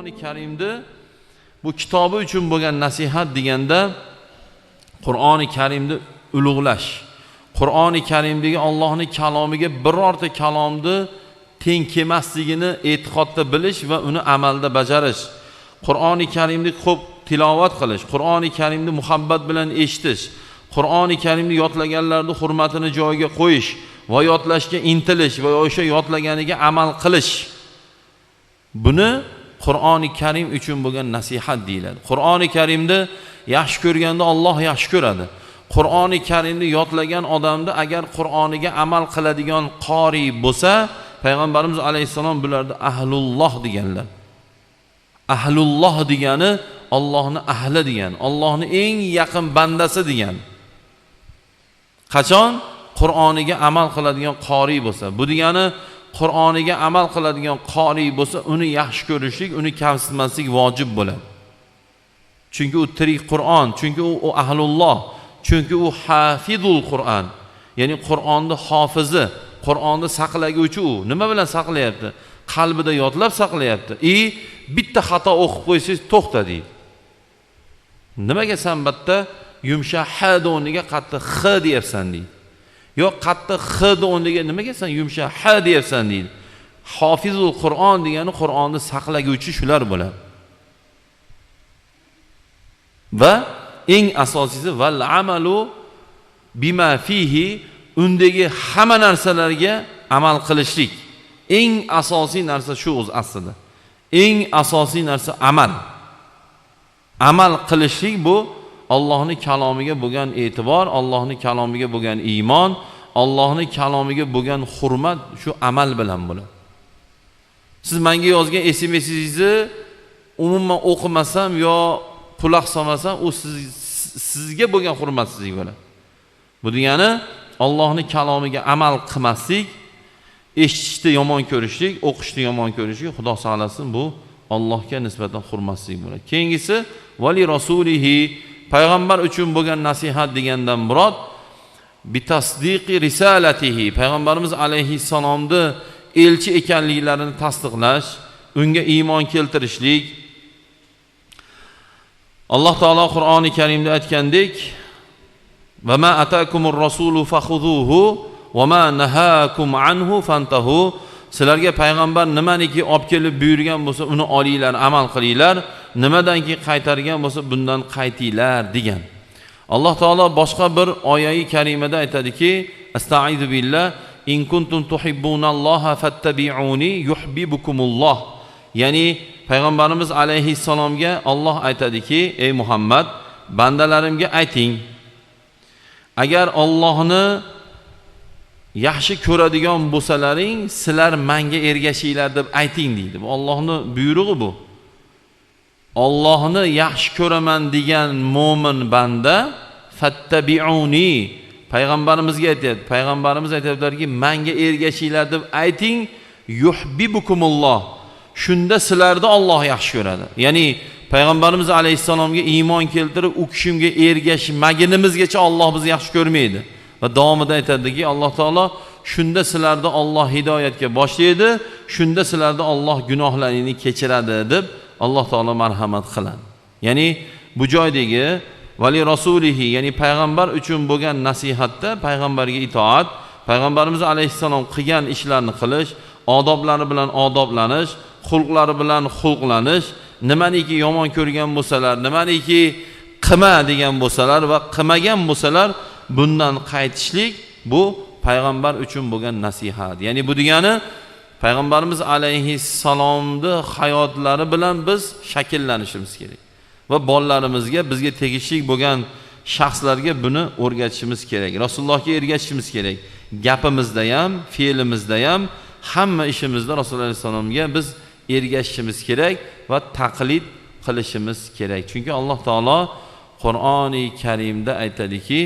Qur'oni Karimni bu kitobi uchun bo'lgan nasihat deganda Qur'oni Karimni ulug'lash, Qur'oni Karimdagi Allohning kalomiga birorta kalomni teng kelmasligini e'tiqodda bilish va uni amalda bajarish, Qur'oni Karimni ko'p tilovat qilish, Qur'oni Karimni muhabbat bilan eshitish, Qur'oni Karimni yodlaganlarning hurmatini joyiga qo'yish va yodlashga intilish va o'sha yodlaganiga amal qilish. Buni Qur'oni Karim uchun bo'lgan nasihat deyiladi. Qur'oni Karimni yaxshi ko'rganda Alloh yaxshi ko'radi. Qur'oni Karimni yodlagan odamda agar Qur'oniga amal qiladigan qori bo'lsa, Payg'ambarimiz alayhissalom bularni ahlulloh deganlar. Ahlulloh degani Allohning ahli degan, Allohning eng yaqin bandasi degan. Qachon Qur'oniga amal qiladigan qori bo'lsa, bu degani Qur'oniga amal qiladigan qori bo'lsa, uni yaxshi ko'rishlik, uni kamsitmaslik vojib bo'ladi. Chunki u tirik Qur'on, chunki u ahlulloh, chunki u hafizul Qur'on, ya'ni Qur'onni hofizi, Qur'onni saqlaguvchi u. Nima bilan saqlayapti? Qalbida yodlab saqlayapti. Bitta xato o'qib qo'ysangiz to'xta deydi. Nimaga san bitta yumshoq h o'rniga qattiq x deyapsan deydi. Yo'q, qattiq x o'rniga nimaga san yumshoq h deyapsan deydi. Hofizul Qur'on degani Qur'onni saqlaguvchi shular bo'ladi. Va eng asosiysi val amalu bima fihi, undagi hamma narsalarga amal qilishlik. Eng asosiy narsa shu o'z aslida. Eng asosiy narsa amal. Amal qilishlik bu Allohning kalomiga bo'lgan e'tibor, Allohning kalomiga bo'lgan iymon, Allohning kalomiga bo'lgan hurmat shu amal bilan bo'ladi. Siz menga yozgan SMSingizni umuman o'qimasam yo quloq solmasam, u sizga bo'lgan hurmatsizlik bo'ladi. Bu degani Allohning kalomiga amal qilmaslik, eshitishni yomon ko'rishlik, o'qishni yomon ko'rishlik, Xudo saqlasin, bu Allohga nisbatan hurmatsizlik bo'ladi. Keyingisi vali rasulihi, payg'ambar uchun bo'lgan nasihat degandan murod bitasdiqi risalatihi, payg'ambarimiz alayhissalomni elchi ekanliklarini tasdiqlash, unga iymon keltirishlik. Alloh taolo Qur'oni Karimda aytgandek: "Va ma atakumur rasulu fakhuzuhu va ma nahakum anhu fantahu." Sizlarga payg'ambar nimaniki olib kelib buyurgan bo'lsa, uni olinglar, amal qilinglar, nimadanki qaytargan bo'lsa, bundan qaytinglar degan. Alloh taolo boshqa bir oyati karimada aytadiki: "Astaizu billah in kuntum tuhibbunalloha fattabi'uni yuhibbukumulloh." Ya'ni payg'ambarimiz alayhissalomga Alloh aytadiki: "Ey Muhammad, bandalarimga ayting, agar Allohni yaxshi ko'radigan bo'lsalaring, sizlar menga ergashinglar deb ayting" deydi. Bu Allohning buyrug'i bu. Allohni yaxshi ko'raman degan mo'min banda fattabi'uni, payg'ambarimizga aytayapti. Payg'ambarimiz aytayaptilarki, menga ergashinglar deb ayting, yuhibbukumulloh. Shunda sizlarni Alloh yaxshi ko'radi. Ya'ni payg'ambarimiz alayhissalomga iymon keltirib, u kishimga ergashmagunimizgacha Alloh bizni yaxshi ko'rmaydi. Va davomida aytadiki Alloh taolo, shunda sizlarni Alloh hidoyatga boshlaydi, shunda sizlarni Alloh gunohlaringni kechiradi deb Alloh taolo marhamat qiladi. Ya'ni bu joydagi vali rasulihi, ya'ni payg'ambar uchun bo'lgan nasihatda payg'ambarga itoat, payg'ambarimiz alayhissalom qilgan ishlarni qilish, odoblari bilan odoblanish, xulqlari bilan xulqlanish, nimaniki yomon ko'rgan bo'lsalar, nimaniki qilma degan bo'lsalar va qilmagan bo'lsalar, bundan qaytishlik bu payg'ambar uchun bo'lgan nasihat. Ya'ni bu degani payg'ambarimiz alayhissalomni hayotlari bilan biz shakllanishimiz kerak va bolalarimizga, bizga tegishli bo'lgan shaxslarga buni o'rgatishimiz kerak. Rasulullohga ergashishimiz kerak. Gapimizda ham, fe'limizda ham, hamma ishimizda Rasululloh alayhissalomga biz ergashishimiz kerak va taqlid qilishimiz kerak. Chunki Alloh taolo Qur'oni Karimda aytadiki,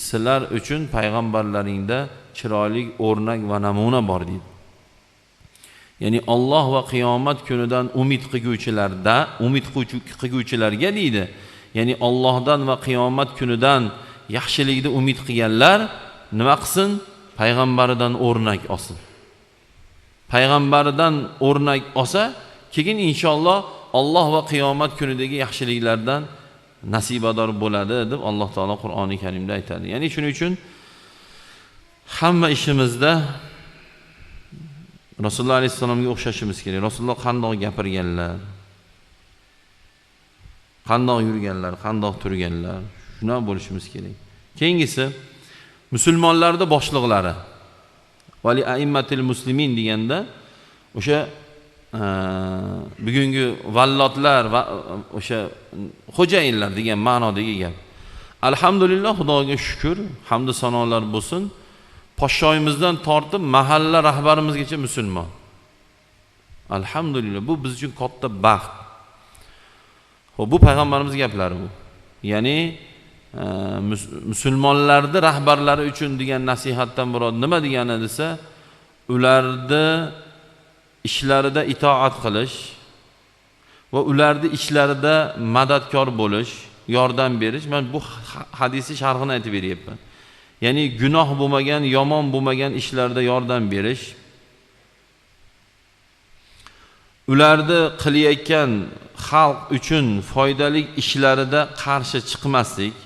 sizlar uchun payg'ambarlaringda chiroyli o'rnak va namuna bor deydi. Ya'ni Alloh va qiyomat kunidan umid qilguvchilarda, umid qilguvchilarga deydi. Ya'ni Allohdan va qiyomat kunidan yaxshilikni umid qilganlar nima qilsin? Payg'ambaridan o'rnak olsin. Payg'ambaridan o'rnak olsa, keyin inshaalloh Alloh va qiyomat kunidagi yaxshiliklardan nasibador bo'ladi deb Alloh taolo Qur'oni Karimda aytadi. Ya'ni shuning uchun hamma ishimizda Rasululloh alayhissalomga o'xshashimiz kerak. Rasululloh qandoq gapirganlar, qandoq yurganlar, qandoq turganlar, shunday bo'lishimiz kerak. Keyingisi musulmonlarda boshliqlari. Vali aimmatil muslimin deganda o'sha bugungi vallotlar va o'sha xo'jayinlar degan ma'nodagi gap. Alhamdulillah, Xudoga shukr, hamd sanolar bo'lsin. Podshoyimizdan tortib mahalla rahbarimizgacha musulmon. Alhamdulillah, bu biz uchun katta baxt. Xo'p, bu payg'ambarimiz gaplari bu. Ya'ni musulmonlarni rahbarlari uchun degan nasihatdan murod nima degani desa, ularni ishlarida itoat qilish va ularni ishlarida madadkor bo'lish, yordam berish. Men bu hadisi sharhini aytib beryapman. Ya'ni gunoh bo'lmagan, yomon bo'lmagan ishlarda yordam berish, ularni qilayotgan xalq uchun foydali ishlarida qarshi chiqmaslik,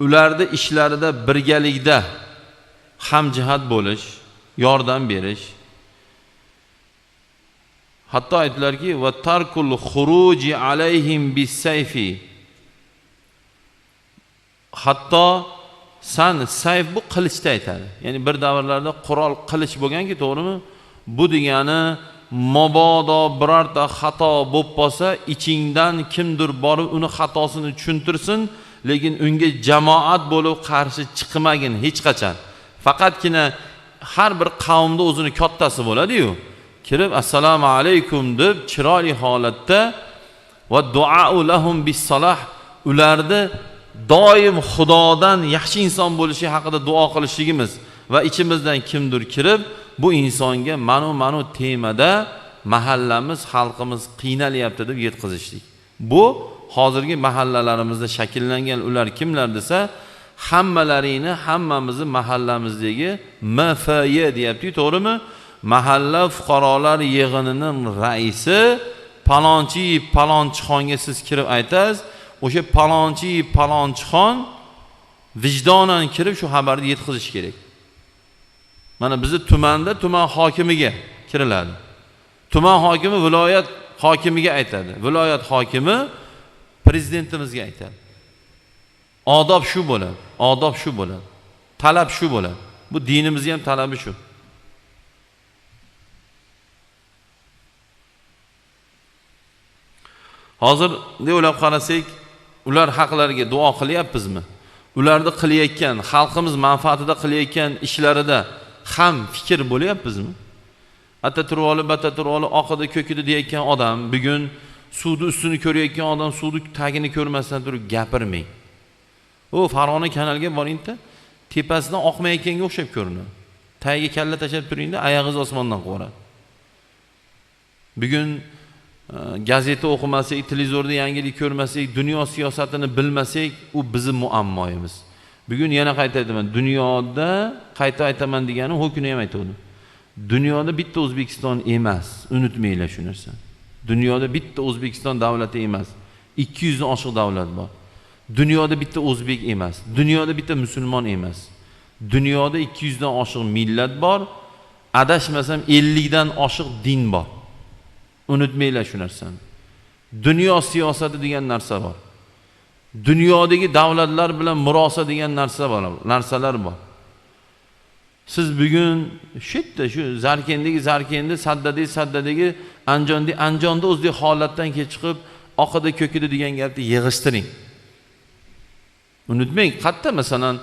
ularni ishlarida birgalikda hamjihat bo'lish, yordam berish. Hatto aytdilarki, va tarkul xuruji alayhim bis-sayfi. Hatto san sayf bu qilichda aytadi. Ya'ni bir davrlarda qurol qilich bo'lganki, to'g'rimi? Bu degani mabodo birorta xato bo'lib qolsa, ichingdan kimdir borib uni xatosini tushuntirsin, lekin unga jamoat bo'lib qarshi chiqmagin hech qachon. Faqatgina har bir qavmda o'zini kattasi bo'ladi-yu. Kirib assalomu alaykum deb chiroyli holatda va duau lahum bis-salah, ularni doim Xudodan yaxshi inson bo'lishi haqida duo qilishligimiz va ichimizdan kimdir kirib bu insonga manu temada mahallamiz, xalqimiz qiynalyapti deb yetkazishlik. Bu hozirgi mahallalarimizda shakllangan ular kimlar desa, hammalarini, hammamizni mahallamizdagi MFY deyapti, to'g'rimi? Mahalla fuqarolar yig'inining raisi palonchi palonchixonga siz kirib aytasiz, o'sha palonchi palonchixon vijdonan kirib shu xabarni yetkazish kerak. Mana bizni tumanda tuman hokimiga kiriladi. Tuman hokimi viloyat hokimiga aytadi. Viloyat hokimi prezidentimizga aytadi. Odob shu bo'ladi, odob shu bo'ladi. Talab shu bo'ladi. Bu dinimizning ham talabi shu. Hozir deb o'ylab qarasak, ular haqlariga duo qilyapmizmi? Ularni qilayotgan, xalqimiz manfaatida qilayotgan ishlarida ham fikr bo'lyapmizmi? Atta turib olib, batta turib olib, oqida ko'kida deyotgan odam, bugun suvni ustini ko'rayotgan odam suvni tagini ko'rmasdan turib gapirmang. U Farg'ona kanaliga boringda, tepasidan oqmayotganga o'xshab ko'rinadi. Tagiga kalla tashlab turingda, oyog'ingiz osmondan qo'radi. Bugun gazeta o'qimasak, televizorda yangilik ko'rmasak, dunyo siyosatini bilmasak, u bizning muammoyimiz. Bugun yana qayta aytaman, dunyoda qayta aytaman deganim, u kuni ham aytgandim. Dunyoda bitta O'zbekiston emas, unutmanglar shu narsani. Dunyoda bitta O'zbekiston davlati emas, 200 dan oshiq davlat bor. Dunyoda bitta o'zbek emas, dunyoda bitta musulmon emas. Dunyoda 200 dan oshiq millat bor, adashmasam 50 dan oshiq din bor. Unutmanglar shu narsani. Dunyo siyosati degan narsa bor. Dunyodagi davlatlar bilan murosa degan narsa bor, narsalar bor. Siz bugun shu yerda, shu Zarkendagi Zarkendi, Saddadagi Saddadagi, Anjondagi Anjonda o'zdagi holatdan kelib chiqib, oqida ko'kida degan gapni yig'ishtiring. Unutmang, qatta masalan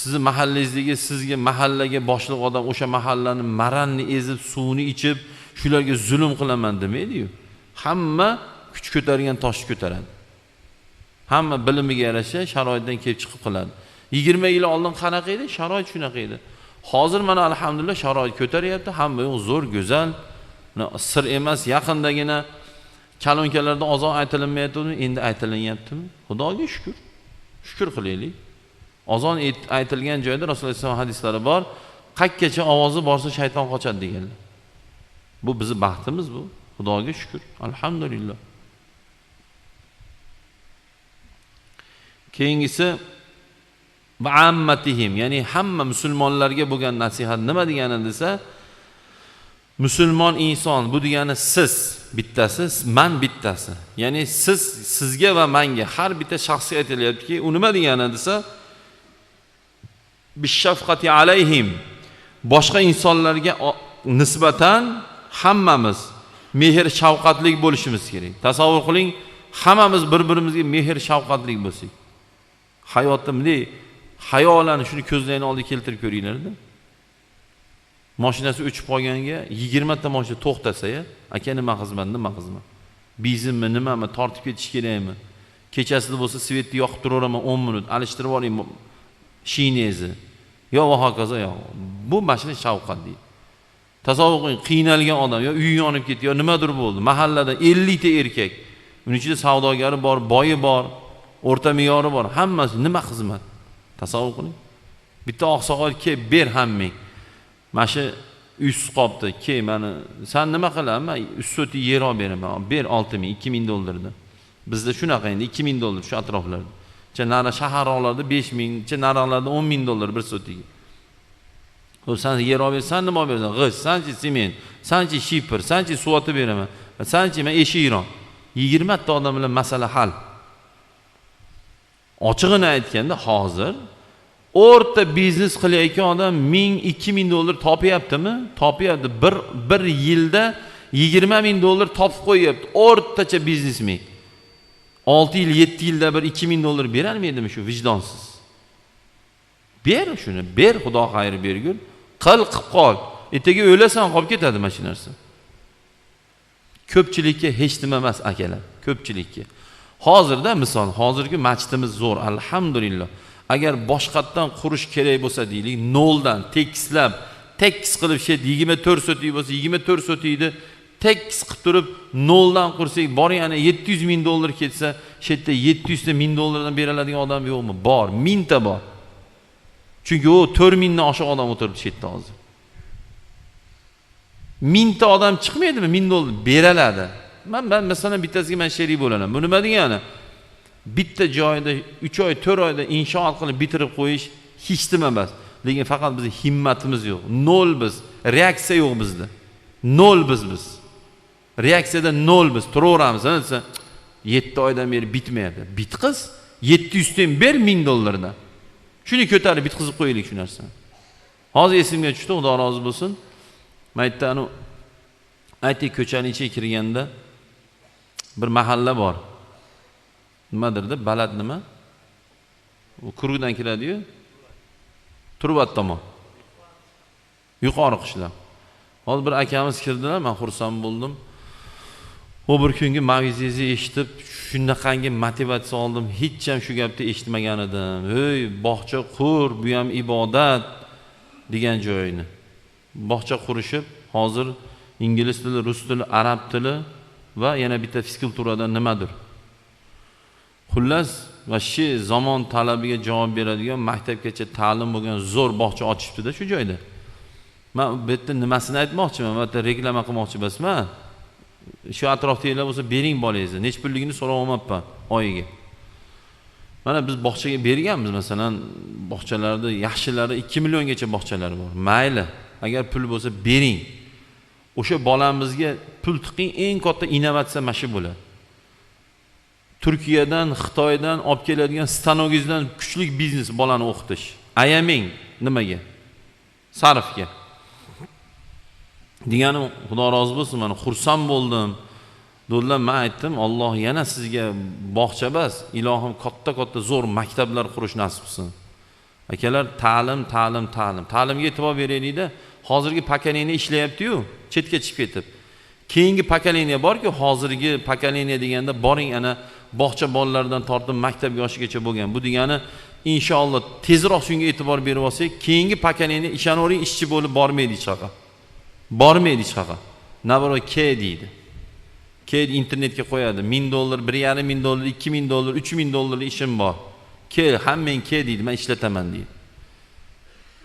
sizni mahallangizdagi sizga mahallaga boshliq odam o'sha mahallani maranni ezib, suvini ichib, shularga zulm qilaman demaydi-yu. Hamma kuch ko'targan toshni ko'taradi. Hamma bilimiga yarasha sharoitdan kelib chiqib qiladi. 20 yil oldin qanaqa edi? Sharoit shunaqa edi. Hozir mana alhamdulillah sharoit ko'taryapti, hamma yo'q zo'r, go'zal. Sir emas, yaqindagina kalonkalarda ozon aytilinmayapti, endi aytilinyaptimi? Xudoga shukr. Shukr qilaylik. Ozon aytilgan joyda Rasululloh sollallohu alayhi vasallam hadislari bor. Qayergacha ovozi borsa shayton qochadi deganlar. Bu bizi baxtimiz bu. Xudoga shukr. Alhamdulillah. Keyingisi va ammatihim, ya'ni hamma musulmonlarga bo'lgan nasihat nima degani desa, musulmon inson bu degani siz bittasi, man bittasi. Ya'ni siz sizga va menga har bitta shaxsga aytilyaptiki, u nima degani desa, bishafqati alayhim, boshqa insonlarga nisbatan hammamiz mehr shafqatli bo'lishimiz kerak. Tasavvur qiling, hammamiz bir-birimizga mehr shafqatli bo'lsak. Hayotda bunday xayolan shuni ko'zlarini oldiga keltirib ko'ringlar-da. Mashinasi o'chib qolganga 20 ta mashina to'xtasa-ya, aka nima xizmat, nima xizmat? Benzinmi, nimami, tortib ketish kerakmi? Kechasida bo'lsa svetni yoqib turaveraman 10 minut, alishtirib oling shinezi. Yo va hokazo yo. Bu mashina shafqat deydi. Tasavvur qiling, qiynalgan odam yo uyi yonib ketdi, yo nimadir bo'ldi. Mahallada 50 ta erkak, uning ichida savdogari bor, boyi bor, o'rta me'yori bor, hammasi nima xizmat? Tasavvur qiling. Bitta oqsoqol kel, ber hammang. Mana shu uysiz qolibdi, kel mani, sen nima qilaman? Men 3 sotik yer olib beraman. Ber 6000, 2000 dollardan. Bizda shunaqa endi 2000 dollar shu atroflarda. Cha nari shaharlarda 5000, cha nariroqlarda 10000 dollar bir sotigi. Xo'p, sen yer olib bersan, nima olib berasan? G'isht, sanchi sement, sanchi shipr, sanchi suv otib beraman. Sanchi men eshikron. 20 ta odam bilan masala hal. Ochig'ini aytganda hozir o'rta biznes qilayotgan odam 1000, 2000 dollar topyaptimi? Topyapti. Bir yilda 20000 dollar topib qo'yapti. O'rtacha biznesmen. 6 yil, 7 yilda bir 2000 dollar berarmidimi shu vijdonsiz? Ber shuni, ber, Xudo xayr bergur. Qil qilib qol. Ertaga o'lasan, qolib ketadi mana shu narsa. Ko'pchilikka hech nima emas akalar, ko'pchilikka. Hozirda misol, hozirgi masjidimiz zo'r, alhamdulillah. Agar boshqatdan qurish kerak bo'lsa deylik, noldan tekislab, tekis qilib shu 24 sotik bo'lsa, 24 sotikni tekis qilib turib noldan qursak, bor yana 700 ming dollar ketsa, shu yerda 700 ta ming dollardan beriladigan odam yo'qmi? Bor, mingta bor. Chunki u 4000 dan oshiq odam o'tiribdi shu yerda hozir. 1000 ta odam chiqmaydimi? 1000 dollar beriladi. Men masalan bittasiga men sherik bo'laman. Bu nima degani? Bitta joyda 3 oy, 4 oyda inshoot qilib bitirib qo'yish hech nima emas. Lekin faqat bizning himmatimiz yo'q. Nol biz, reaksiya yo'q bizda. Nol biz. Reaksiyada nol biz turaveramiz, desa 7 oydan beri bitmayapti. Bitqiz 700 dan ber 1000 dollardan. Shuni ko'tarib bitqizib qo'yaylik shu narsani. Hozir esimga tushdi, Xudo rozi bo'lsin. Men aytdi, aytdik ko'chaning ichiga kirganda bir mahalla bor. Nimadirda, balad nima? U Kurg'dan kiradi-yu. Turbat tomon. Yuqori qishloq. Hozir bir akamiz kirdilar, men xursand bo'ldim. O bir kungi mavzungizni eshitib, shunaqangi motivatsiya oldim. Hech ham shu gapni eshitmagan edim. Ey, bog'cha qur, bu ham ibodat degan joyini. Bog'cha qurishib, hozir ingliz tili, rus tili, arab tili va yana bitta fizkulturadan nimadir. Xullas, va shu zamon talabiga javob beradigan maktabgacha ta'lim bo'lgan zo'r bog'cha ochishibdi-da shu joyda. Men bu yerda nimasini aytmoqchiman, bu yerda reklama qilmoqchi emasman. Shu atrofdagilar bo'lsa bering bolangizni, nech pulligini so'rab olmabman oyiga. Mana biz bog'chaga berganmiz, masalan, bog'chalarda yaxshilari 2 milliongacha bog'chalar bor. Mayli, agar pul bo'lsa bering. O'sha bolamizga pul tiqing, eng katta innovatsiya mana shu bo'ladi. Turkiyadan, Xitoydan olib keladigan stanogingizdan kuchli biznes bolani o'qitish. Ayamang nimaga? Sarfga. Deganim, Xudo rozi bo'lsin, mana xursand bo'ldim. Do'llar, men aytdim, Alloh yana sizga bog'cha emas, ilohim katta-katta zo'r maktablar qurish nasib qilsin. Akalar, ta'lim, ta'lim, ta'lim. Ta'limga e'tibor beraylik-da. Hozirgi pokoleniya ishlayapti-yu, chetga chiqib ketib. Keyingi pokoleniya borki, hozirgi pokoleniya deganda boring ana bog'cha bolalaridan tortib maktab yoshigacha bo'lgan. Bu degani inshaalloh tezroq shunga e'tibor berib olsak, keyingi pokoleniya ishonavering ishchi bo'lib bormaydi hech qayerga. Bormaydi hech qayerga. Nabro K deydi. K internetga qo'yadi. 1000 dollar, 1,5 ming dollar, 2000 dollar, 3000 dollarlik ishim bor. Kel, hammang kel deydi, men ishlataman deydi.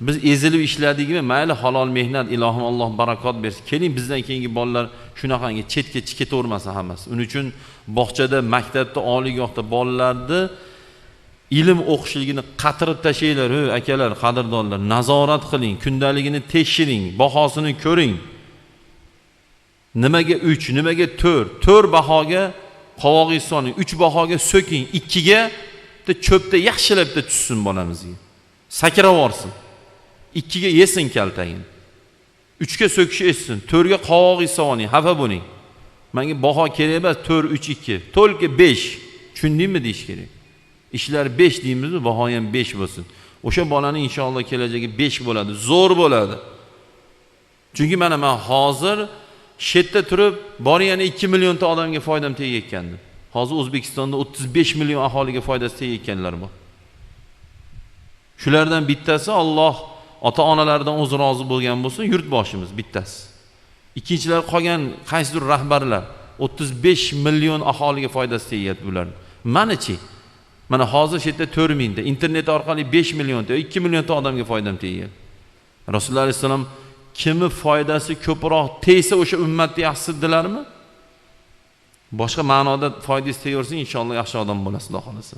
Biz ezilib ishladikmi, mayli halol mehnat, ilohim Alloh barakot bersin. Keling bizdan keyingi bolalar shunaqangi chetga chiqib ketavermasin hammasi. Uning uchun bog'chada, maktabda, oliygohda bolalarni Ilm o'qishligini qatirib tashlanglar, ey akalar, qadrdonlar, nazorat qiling, kundaligini tekshiring, bahosini ko'ring. Nimaga 3, nimaga 4? 4 bahoga qovog'ingizni soling, 3 bahoga so'king, 2ga bitta cho'pda yaxshilab bitta tushsin bolamizga. Sakrab yuborsin. 2ga yesin kaltagini. 3ga so'kishi eshitsin, 4ga qovog'ingizni soling, xafa bo'ling. Menga baho kerak emas, 4, 3, 2, to'lki 5. Tushundingmi deyish kerak. Ishlar 5 deymizmi, baho ham 5 bo'lsin. O'sha bolaning inshaalloh kelajagi 5 bo'ladi, zo'r bo'ladi. Chunki mana men hozir shetda turib, bor yana 2 millionta odamga foydam tegayotgandim. Hozir O'zbekistonda 35 million aholiga foydasi tegayotganlar bor. Shulardan bittasi Alloh ota-onalardan o'zi rozi bo'lgan bo'lsin, yurtboshimiz bittasi. Ikkinchilar qolgan qaysidir rahbarlar 35 million aholiga foydasi tegyapti bular. Manichi? Mana hozir shu yerda 4 mingta, internet orqali 5 millionta, 2 millionta odamga foydam tegyapti. Rasululloh alayhissalom kimi foydasi ko'proq tegsa o'sha ummatni yaxshisi dedilarmi? Boshqa ma'noda foydasi tegaversa inshaalloh yaxshi odam bo'lasiz, Xudo xolasa.